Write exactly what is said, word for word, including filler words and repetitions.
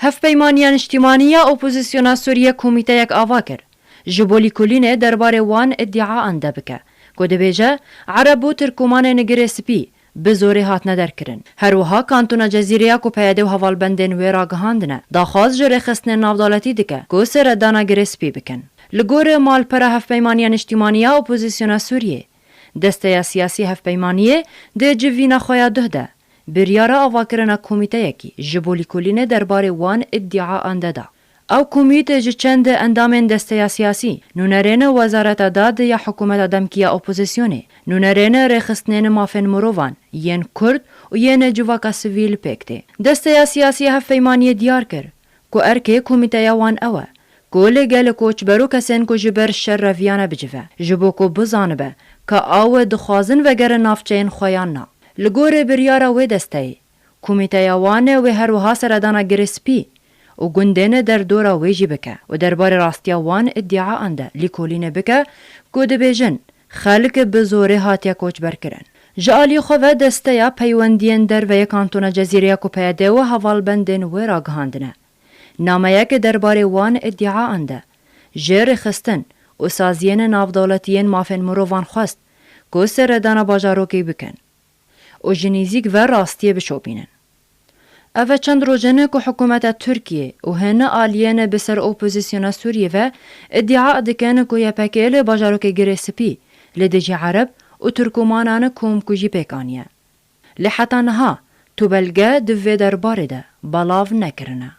Hevpeymaniya Niştimanî ya Opozisyona Sûriyê komîteyek ava kir, ji bo lîkolînê derbarê wan îdîaan de bike, ku dibêje Ereb û Tirkomanên Girê Spî bi zorê hatine derkirin. Her wiha Kantona Cezîrê ya ku P Y D û hevalbendên wê ragihandine, daxwaz ji rêxistinên navdewletî dike ku seredana Girê Spî bikin. Li gorî malpera Hevpeymaniya Niştimanî ya Opozisyona Sûriyê, desteya siyasî Hevpeymaniyê di civîna xwe ya duh de biryara avakirina komîteyekî ji bo lîkolînê derbarê wan îdîaan de da. Ew komîte ji çend endamên desteya siyasî, nûnerên Wezareta Dad ya hikûmeta demkî ya opozisyonê, nûnerên rêxistinên mafên mirovan yên Kurd û yên civaka sivîl pêk tê. Desteya siyasî ya Hevpeymaniyê diyar kir ku erkê komîteya wan ew e ku li gel koçber û kesên ku ji ber şer reviyane bicive, ji bo ku bizanibe ka ew dixwazin vegerin navçeyên xwe yan na. Li gorî biryara wê desteyê, komîteya wan wê her wiha seredana Girê Spî û gundên derdora wê jî bike û derbarê rastiya wan îdîaan de lîkolînê bike ku dibêjin xelk bi zorê hatiye koçberkirin. Ji alî xwe ve desteya peywendiyên derve yê Kantona Cezîrê ya ku P Y D û hevalbendên wê ragihandine nameyek derbarê wan îdîaan de ji rêxistin û saziyên navdewletî yên mafên mirovan xwest ku seredana bajarokê bikin û ji nîzîk ve rastiyê bişopînin. Ev e çend roj in ku hikûmeta Tirkiyê û hin aliyên bi ser opozisyona Sûriyê ve îdîa dikin ku Y P G li bajarokê Girê Spî li dijî Ereb û Tirkomanan komkujî pêk aniye. Lê heta niha tu belge di vê derbarê de belav nekirine.